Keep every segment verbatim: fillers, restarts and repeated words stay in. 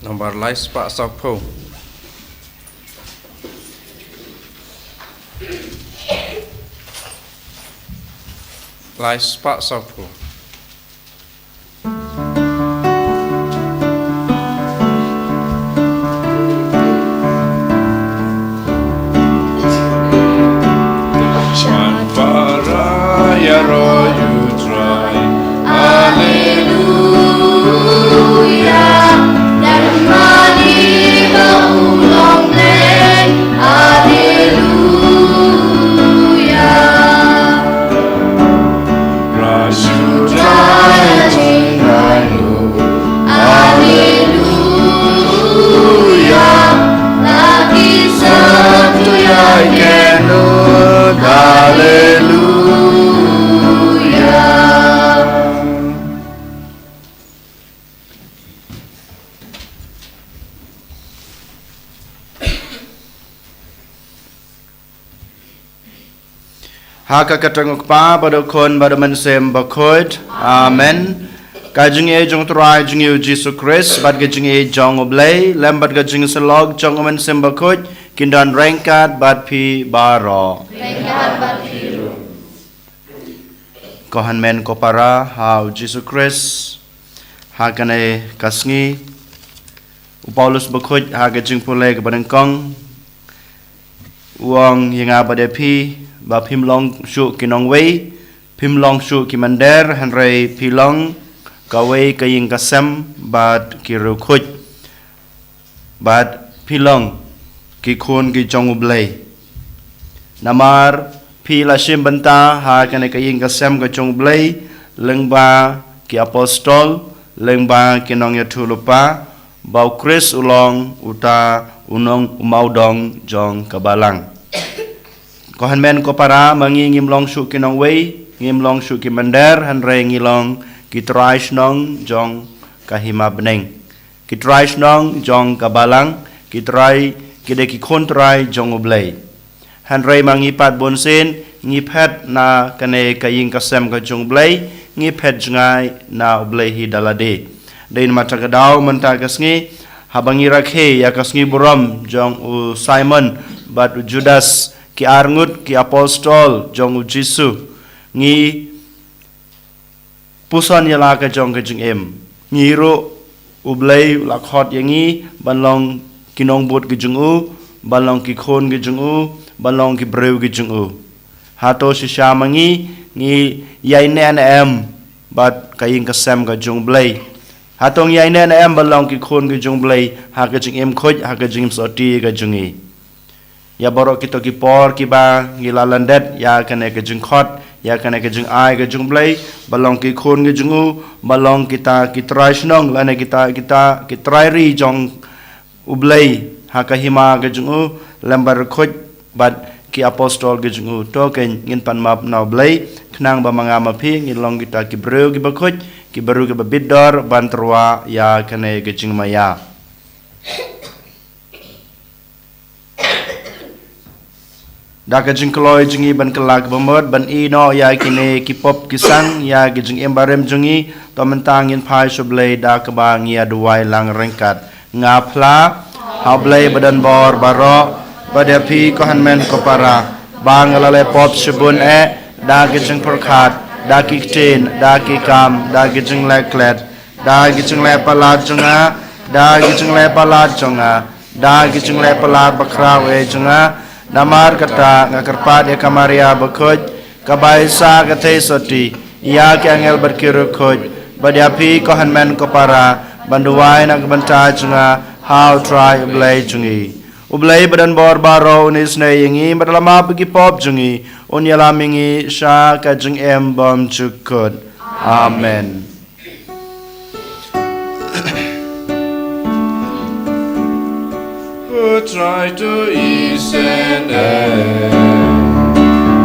Nombar lai spah sawphew. Lai spah sawphew. Shan para ïaroh ïa U Trai. Alleluia. Lem mane ba u long Blei. Alleluia. Praise you, Trai, Trai, Alleluia. La ki sa tu ya ke nu. Alleluia. Ha ka kyrteng U Kpa bad U Khun bad U Mynsiem Bakhuid. Amen. Ka jingïeit jong U Trai jong ngi U Jisu Khrist bad ka jingïeit jong U Blei lem bad ka jingïasyllok jong U Mynsiem Bakhuid kin don ryngkat bad phi baroh. Ryngkat bad phi ruh. Ko hynmen ko para ha U Jisu Khrist, ha kane ka sngi U Paulus Bakhuid ha ka jingpule kaba nyngkong u ong ïa nga bad ïa phi ba phim long shuh ki nongwei, phim long shuh ki mynder, hynrei phi long kawei ka ïing ka sem bad ki riewkhuid, bad phi long ki khun ki jong U Blei. Namar phi la shim bynta ha kane ka ïing ka sem ka jong U Blei lyngba ki apostol, lyngba ki nongïathuhlypa, ba U Khrist u long uta u nong u mawdong jong ka balang. Ko hynmen ko para, ma ngi ngim long shuh ki nongwei, ngim long shuh ki mynder, hynrei ngi long ki trai shnong jong ka hima bneng, ki trai shnong jong ka balang, ki trai, ki dei ki khun trai jong U Blei. Hynrei ma ngi pat bunsien ngi phet na kane ka ïing ka sem ka jong U Blei, ngi phet jngai na U Blei hi da lade. Dei namar kata ka daw mynta ka sngi, haba ngi rakhe ïa ka sngi burom jong u Simon bad u Judas, ki arngut ki apostol jong U Jisu, ngi puson ïa la ka jong ka jingim. Ngi ruh U Blei u la khot ïa ngi ban long ki nongbud ki jong u, ban long ki khun ki jong u, ban long ki briew ki jong u. Hato shisha ma ngi ngi ïai neh ne em bad ka ïing ka sem ka jong U Blei? Hato ngi ïai neh ne em ban long ki khun ki jong U Blei ha ka jingim khuid, ha ka jingim sotti ka jong ngi? Ïa baroh kito ki por kiba ngi la lyndet ïa kane ka jingkhot, ïa kane ka jingai ka jong U Blei, ba long ki khun ki jong u, ba long kita ki trai shnong lane kita, kita ki trai ri jong U Blei ha ka hima ka jong u, lem bad riewkhuid bad ki apostol ki jong u. To keiñ ngin pan map na U Blei, khnang ba ma nga ma phi ngin long kita ki briew kiba khuid, ki briew kiba bit dor ban tyrwa ïa kane ka jingmaïa. Da ka jingkloi jong ngi ban kylla kaba mut, ban ïehnoh ïa kine ki pop ki sang, ïa ki jingim barim jong ngi, to mynta ngin phai sha U Blei da kaba ngi ïa duwai lang ryngkat. Nga phla ha U Blei ba don bor baroh, bad ïa phi ko hynmen ko para, ba nga la leh pop shibun eh, da ki jingpyrkhat, da ki ktien, da ki kam, da ki jingleh klet, da ki jingleh palat jong nga, da ki jingleh palat jong nga, da ki jingleh palat bakhraw eh jong nga. Namar kata nga kyrpad ïa ka Maria bakhuid, ka bai sah ka theisotti, ïa ki angel bad ki riewkhuid, bad ïa phi ko hynmen ko para, ban duwai na ka bynta jong nga ha U Trai U Blei jong ngi. U Blei ba don bor baroh un isynei ïa ngi bad la map ki pop jong ngi, un ïalam ïa ngi sha ka jingim bymjukut. Amen. Ko Trai to isynei.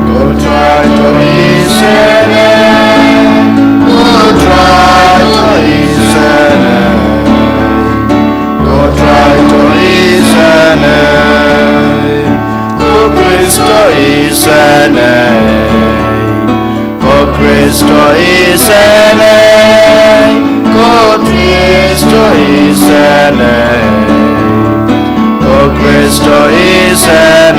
Ko Trai to isynei. Ko Trai to isynei. Ko Trai to isynei. Ko Khrist to isynei. Ko Khrist to isynei, ko Khrist to isynei, To isynei,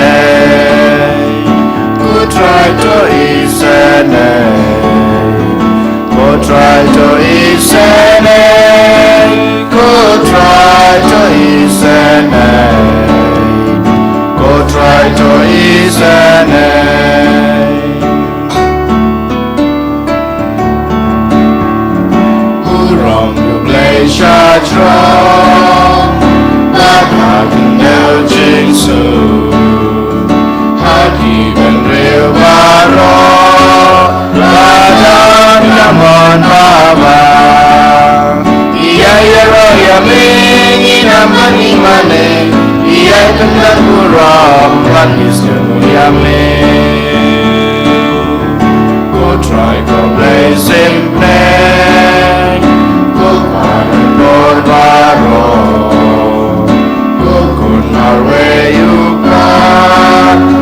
ko Trai to isynei, ko Trai to isynei, ko Trai to isynei, ko Trai to isynei. Burom U Blei sha jrong, bad ha khyndew jingsuk, ha ki bynriew baroh, la don ka mon babha. Ïa ïaroh ïa me, ngin ym mane mane, ïa kyndon burom, bad ïa skhem ïa me. Ko Trai ko Blei sempyrna, ko Kpa bor baroh, ko Khun marwei U Kpa,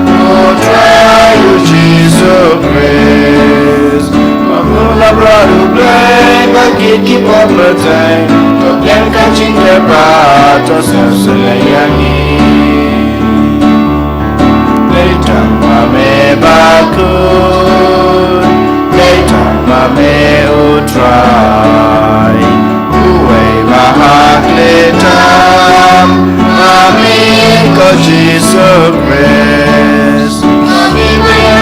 ko Trai U Jisu Khrist. Ba bun la bra U Blei ba kit ki pop pyrthei, to pdiang ka jingkyrpad, to sngewsynei ïa ngi. Dei tang ma me ba khuid, dei tang ma me U Trai, uwei ba ha khlieh tam, ma me ko Jisu Khrist. Ma me ba ïa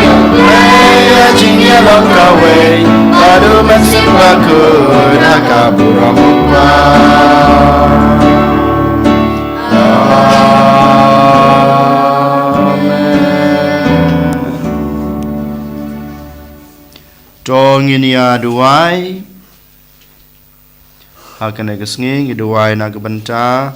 long kawei bad U Mynsiem Bakhuid ha ka burom U Kpa. Amen. To ngin ïa duwai. Ha kane ka sngi ngi duwai na ka bynta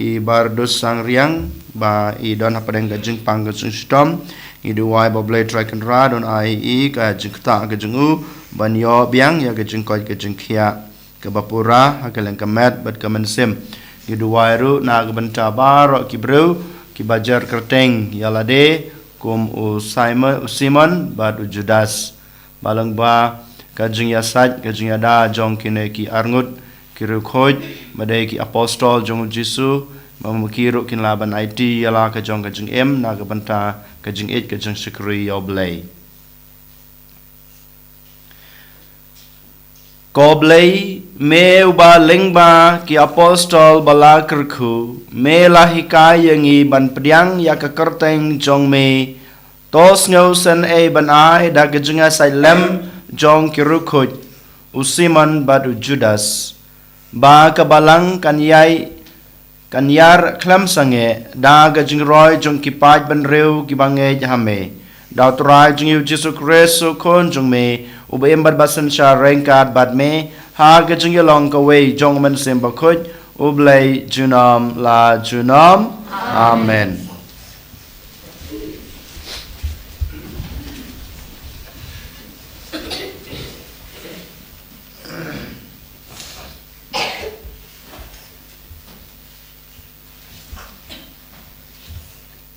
i Bardus Sangriang ba i don hapdeng ka jingpang ka jingshitom. Ngi duwai ba U Blei Trai Kynrad un ai i ka jingktah ka jong u ban ïoh biang ïa ka jingkoit ka jingkhiah kaba pura ha ka liang ka met bad ka mynsiem. Ngi duwai ruh na ka bynta baroh ki briew kiba jer kyrteng ïa lade kum u Simon, u Simon bad u Judas. Ba lyngba ka jingïasaid ka jingïada jong kine ki arngut ki riewkhuid, ba dei ki apostol jong U Jisu, ba ma ki ruh kin lah ban aiti ïa la ka jong ka jingim na ka bynta ka jingïeit ka jingshakri ïa U Blei. Ko Blei, me uba lyngba ki apostol ba la kyrkhu, me la hikai ïa ngi ban pdiang ïa ka kyrteng jong me. To sngewsynei ban ai da ka jingïasaid lem jong ki riewkhuid, u Simon bad u Judas, ba ka balang kan ïai kan ïar khlem sangeh da ka jingroi jong ki paid bynriew kiba ngeit ha me. Da U Trai jong ngi U Jisu Khrist U Khun jong me, uba im bad ba synshar ryngkat bad me ha ka jingïalong kawei jong U Mynsiem Bakhuid, U Blei junom la junom. Amen.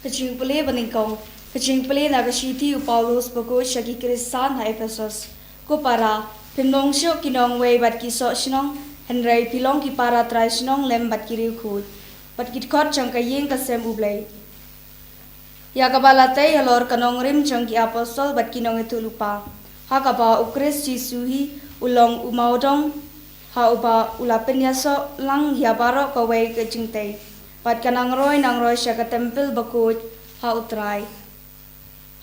Ka jingpule banyngkong. Ka jingpule na ka shithi u Paulus bakhuid sha ki Khristan ha Ephesus. Ko para, phim long shuh ki nongwei bad ki soh shnong, hynrei phi long ki para trai shnong lem bad ki riewkhuid, bad ki dkhot jong ka ïing ka sem U Blei. Ïa kaba la tei halor ka nongrim jong ki apostol bad ki nongïathuhlypa, ha kaba U Khrist Jisu hi u long u mawdong, ha uba u la pynïasoh lang ïa baroh kawei ka jingtei, bad ka nangroi nangroi sha ka templ bakhuid ha U Trai.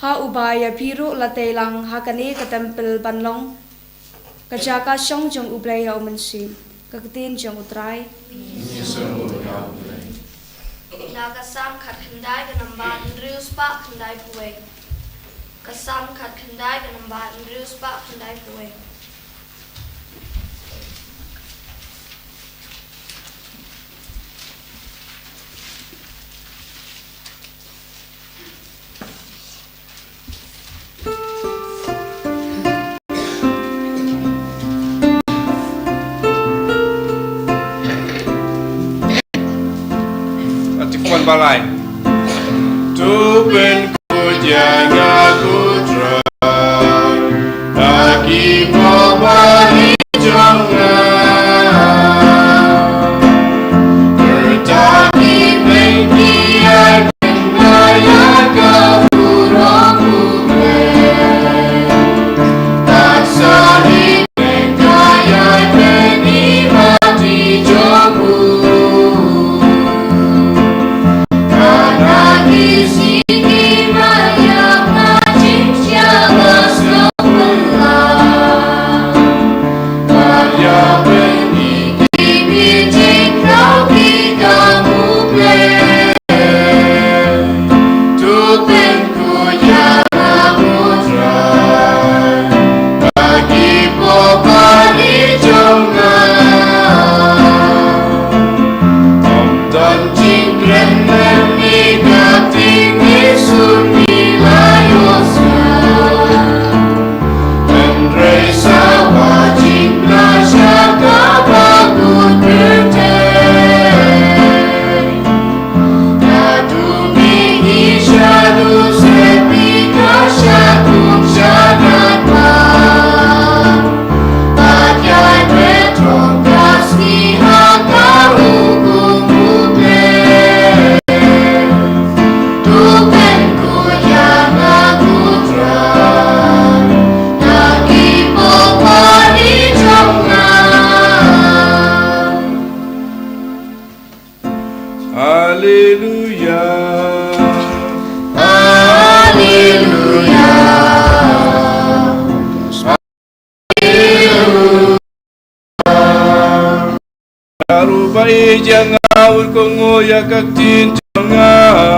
Ha uba ïa phi ruh la tei lang ha kane ka templ ban long ka jaka shong jong U Blei ha U Mynsiem. Ka ktien jong U Trai. Na ka Salm khatkhyndai ka namba hynriew spah khyndaiphew wei. Ka Salm khatkhyndai ka namba hynriew spah khyndaiphew wei. Ati kuan balai. Tu pyn kujia nga ku Trai, aki pawali jong nga. Bertaki pengki Ba ïeit ïa nga, u kohnguh ïa ka ktien jong nga.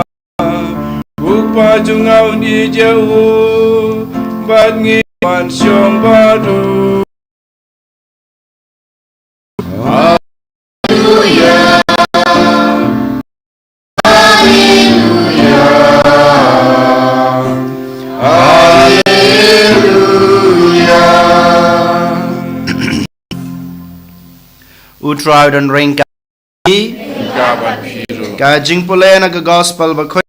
U Kpa jong nga un ïeit ïa u, bad ngi wan shong bad u. Haleluya. Haleluya. U Trai u don ryngkat. Ka jingpule na ka gospel bakhuid.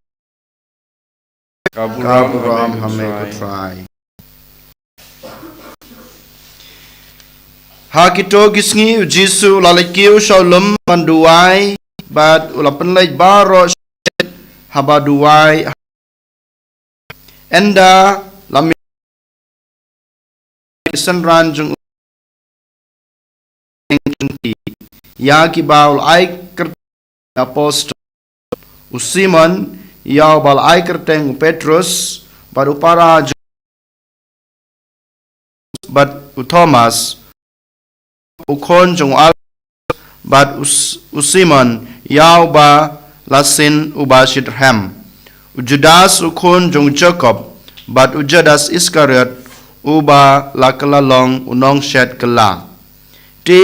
Ka burom ha me ko Trai. Ha kito ki sngi u Jisu u la leit kiew sha u lum ban duwai, bad u la pynleit baroh sha haba duwai. Ynda la mih ki synran jong u, ïa kiba u la ai kyrteng apostol, u Simon, ïa uba la ai kyrteng u Petrus, bad u para jong, bad u Thomas, u khun jong u Al-, bad u S-, u Simon, ïa uba la sin uba shitrhem, u Judas u khun jong u Jakob, bad u Judas Iskariot, uba la kylla long u nongshet kylla. Te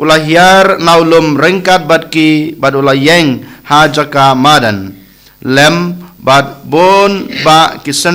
u la hiar na u lum ryngkat bad ki, bad u la ïeng ha jaka madan lem bad bun bah ki synran